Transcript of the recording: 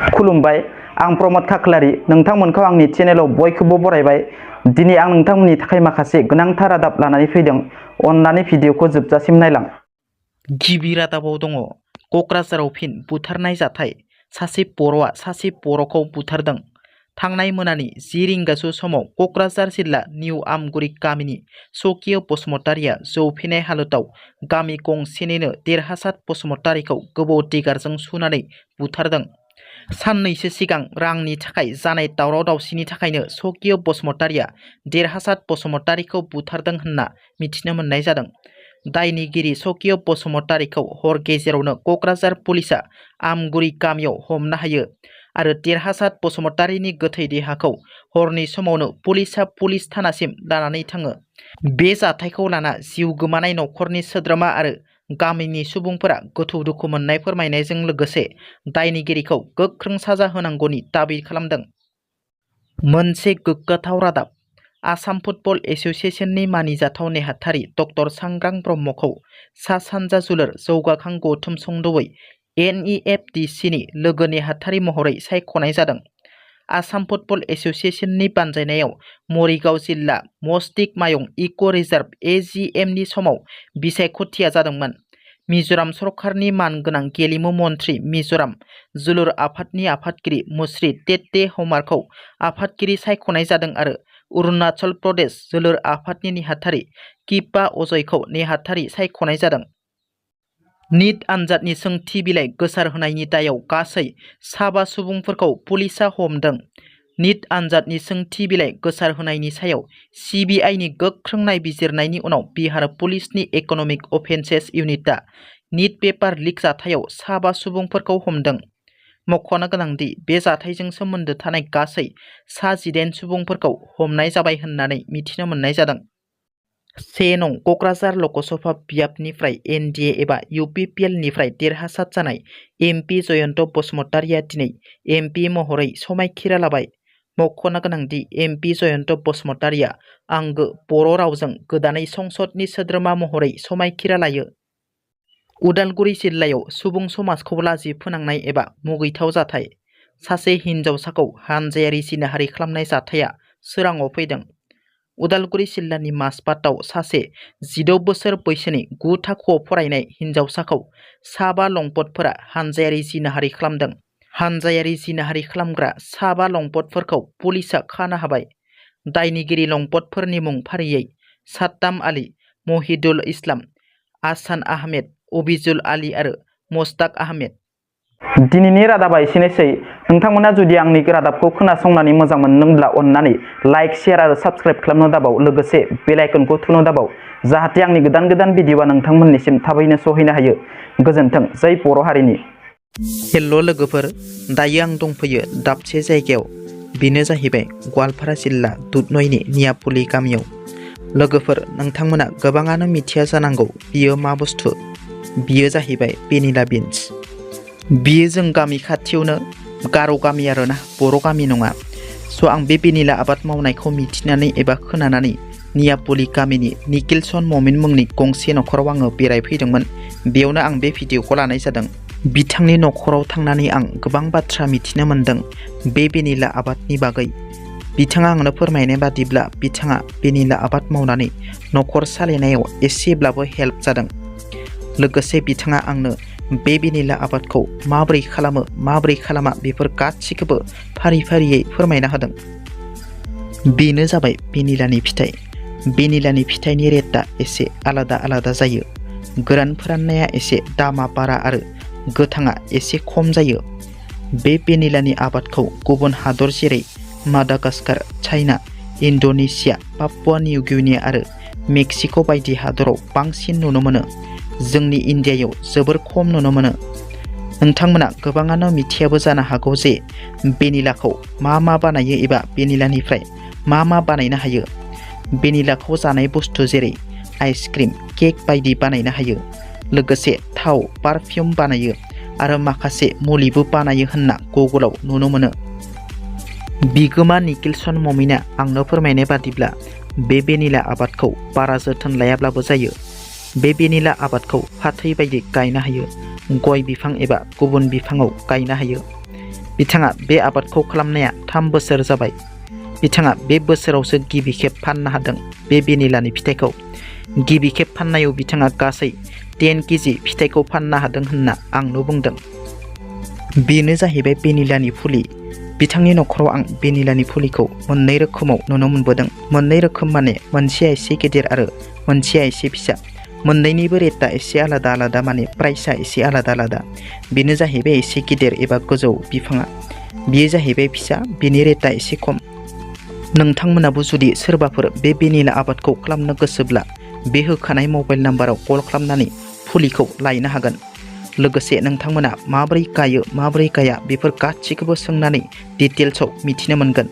खुलुमबाय आं प्रमद खाख्लारि नोंथांमोनखौ आंनि चेनेलाव बयखौबो बरायबाय। दिनै आं नोंथांमोननि थाखाय माखासे गोनांथार रादाब लानानै फैदों। अन्नानै भिडिअखौ जोबजासिम नायलां। गिबि रादाबाव दङ क'क्राझाराव फिन बुथारनाय जाथाय। सासे बर'आ सासे बर'खौ बुथारदों। थांनाय मोनानि 10 रिंगासो समाव क'क्राझार जिल्ला निउ आमगुरि गामिनि सकिय बसुमतारिया जौफेनाय हालोदाव गामि गंसेनिनो देरहासात बसुमतारिखौ गोबौ दिगारजों सुनानै बुथारदों। साननैसो सिगां रांनि थाखाय जानाय दावराव दावसिनि थाखायनो सकिय बसुमतारिया देरहासात बसुमतारिखौ बुथारदों होनना मिथिनो मोननाय जादों। दायनिगिरि सकिय बसुमतारिखौ हर गेजेरावनो क'क्राझार पुलिसा आमगुरि गामियाव हमनो हायो आरो देरहासात बसुमतारिनि गोथै देहाखौ हरनि समावनो पुलिसा पुलिस थानासिम लानानै थाङो। बे जाथायखौ लाना जिउ गोमानाय नखरनि सोद्रोमा आरो गामिनि सुबुंफोरा गोथौ दुखु मोननाय फोरमायनायजों लोगोसे दायनिगिरिखौ गोख्रों साजा होनांगौनि दाबि खालामदों। मोनसे गोग्गाथाव रादाब। आसाम फुटबल एसोसिएशननि मानिजाथाव नेहाथारि डक्टर सांग्रां ब्रह्मखौ सा सानजा जोलुर जौगाखां गौथुम संद'यै NEFDCनि लोगो नेहाथारि महरै सायख'नाय जादों। आसाम फुटबल एसोसिएशननि बानजायनायाव मरिगाव जिल्ला मस्टिक मायं इक' रिजार्भ AGMनि समाव बिसायख'थिया जादोंमोन। मिज'राम सरकारनि मानगोनां गेलेमु मन्थ्रि मिज'राम जोलुर आफादनि आफादगिरि मुश्री टेटे हमारखौ आफादगिरि सायख'नाय जादों आरो अरुणाचल प्रदेश जोलुर आफादनि नेहाथारि किपा अजयखौ नेहाथारि सायख'नाय जादों। निट आनजादनि सोंथि बिलाइ गोसारहोनायनि दायाव गासै 7 सुबुंफोरखौ पुलिसा हमदों। निट आनजादनि सोंथि बिलाइ गोसारहोनायनि सायाव CBIनि गोख्रों नायबिजिरनायनि उनाव बिहार पुलिसनि इक'नमिक अफेन्सेस इउनिटआ निट पेपार लिक जाथायाव 7 सुबुंफोरखौ हमदों। मख'नो गोनांदि बे जाथायजों सोमोन्दो थानाय गासै 19 सुबुंफोरखौ हमनाय जाबाय होननानै मिथिनो मोननाय जादों। 1 नं क'क्राझार लकसभा बियाबनिफ्राय NDA एबा UPPL निफ्राय देरहासार जानाय MP जयन्त बसुमतारिया दिनै MP महरै समायखिरा लाबाय। मख'नो गोनांदि MP जयन्त बसुमतारिया आंगो बर' रावजों गोदानै संसदनि सोद्रोमा महरै समायखिरा लायो। उदालगुरि जिल्लायाव सुबुं समाजखौ लाजि फोनांनाय एबा मुगैथाव जाथाय। सासे हिनजावसाखौ हानजायारि जिनाहारि खालामनाय जाथाया सोराङाव फैदों। उदालगुरि जिल्लानि माजबाटआव सासे 16 बोसोर बैसोनि 9 थाखोआव फरायनाय हिनजावसाखौ 5 लंपटफोरा हानजायारि जिनाहारि खालामदों। हानजायारि जिनाहारि खालामग्रा 5 लंपटफोरखौ पुलिसा खानो हाबाय। दायनिगिरि लंपटफोरनि मुं फारियै साद्दाम आली, महिदुल इस्लाम, आसान आहमेद, अबिजुल आली आरो मुस्ताक आहमेद। दिनैनि रादाबा एसेनोसै। नोंथांमोना जुदि आंनि रादाबखौ खोनासंनानै मोजां मोनदोंब्ला अन्नानै लाइक, शेयार आरो साबस्क्राइब खालामनो दाबाव, लोगोसे बेल आइकनखौ थुनो दाबाव, जाहाथे आंनि गोदान भिडिअआ नोंथांमोननिसिम थाबैनो सहैनो हायो। गोजोन्थों। जै बर' हारिनि। हेल' लोगोफोर, दायो आं दंफैयो दाबसे जायगायाव। बेनो जाहैबाय गवालपारा जिल्ला दुधनयनि नियापुलि गामियाव। लोगोफोर, नोंथांमोना गोबाङानो मिथिया जानांगौ बियो मा बुस्थु। बियो जाहैबाय भेनिला बिन्स। बियो जों गामि खाथियावनो गार' गामि आरोना, बर' गामि नङा। स' आं बे भेनिला आबाद मावनायखौ मिथिनानै एबा खोनानानै नियापुलि गामिनि निकिलसन ममिन मुंनि गंसे न'खराव आङो बेरायफैदोंमोन। बेयावनो आं बे भिडिअखौ लानाय जादों। बिथांनि न'खराव थांनानै आं गोबां बाथ्रा मिथिनो मोन्दों बे भेनिला आबादनि बागै। बिथाङा आंनो फोरमायनाय बादिब्ला बिथाङा भेनिला आबाद मावनानै न'खर सालायनायाव एसेब्लाबो हेल्प जादों। लोगोसे बिथाङा आंनो बे भेनिला आबादखौ माबोरै खालामो माबोरै खालामा बेफोर गासिखौबो फारि फारियै फोरमायना होदों। बेनो जाबाय भेनिलानि फिथाइ। भेनिलानि फिथाइनि रेटआ एसे आलादा आलादा जायो। गोरान फोराननाया एसे दामा बारा आरो गोथाङा एसे खम जायो। बे भेनिलानि आबादखौ गुबुन हादर जेरै Madagascar, China, Indonesia, Papua New Guinea आरो मेक्सिक' बायदि हादराव बांसिन नुनो मोनो। जोंनि इन्डियायाव जोबोर खम नुनो मोनो। नोंथांमोना गोबाङानो मिथियाबो जानो हागौ जे भेनिलाखौ मा बानायो एबा भेनिलानिफ्राय मा बानायनो हायो। भेनिलाखौ जानाय बुस्थु जेरै आइसक्रिम, केक बायदि बानायनो हायो। लोगोसे थाव, पारफिउम बानायो आरो माखासे मुलिबो बानायो होनना गुगोलाव नुनो मोनो। बिगोमा निकिलसन ममिना आंनो फोरमायनाय बादिब्ला बे भेनिला आबादखौ बारा जोथोन लायाब्लाबो जायो। बे भेनिला आबादखौ फाथै बायदि गायनो हायो। गय बिफां एबा गुबुन बिफाङाव गायनो हायो। बिथाङा बे आबादखौ खालामनाया 3 बोसोर जाबाय। बिथाङा बे बोसोरावसो गिबि खेब फाननो हादों बे भेनिलानि फिथाइखौ। गिबि खेब फाननायाव बिथाङा गासै 10 केजि फिथाइखौ फाननो हादों होनना आंनो बुंदों। बेनो जाहैबाय भेनिलानि फुलि। बिथांनि नखराव आं भेनिलानि फुलिखौ मोननै रोखोमाव नुनो मोनबोदों। मोननै रोखोम माने मोनसेया एसे गेदेर आरो मोनसेया एसे फिसा। मोननैनिबो रेटआ एसे आलादा आलादा माने प्राइसआ एसे आलादा आलादा। बेनो जाहैबाय एसे गिदिर एबा गोजौ बिफाङा। बेयो जाहैबाय फिसा, बेनि रेटआ एसे खम। नोंथांमोनाबो जुदि सोरबाफोर बे भेनिला आबादखौ खालामनो गोसोब्ला बे होखानाय मबाइल नाम्बाराव कल खालामनानै फुलिखौ लायनो हागोन। लोगोसे नोंथांमोना माबोरै गायो माबोरै गाया बेफोर गासिखौबो सोंनानै डिटेल्सआव मिथिनो मोनगोन।